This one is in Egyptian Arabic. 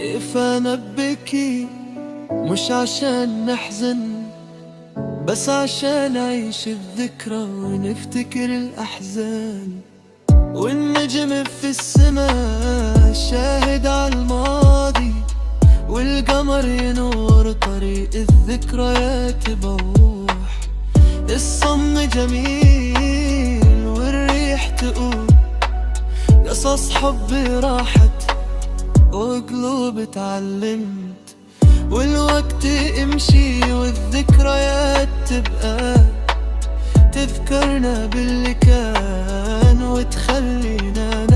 كيف نبكي مش عشان نحزن، بس عشان نعيش الذكرى ونفتكر الأحزان. والنجم في السماء شاهد على الماضي، والقمر ينور طريق الذكريات بوح. الصم جميل والريح تقول قصص حب راحت وقلوب اتعلمت. والوقت يمشي والذكريات تبقى تذكرنا باللي كان وتخلينا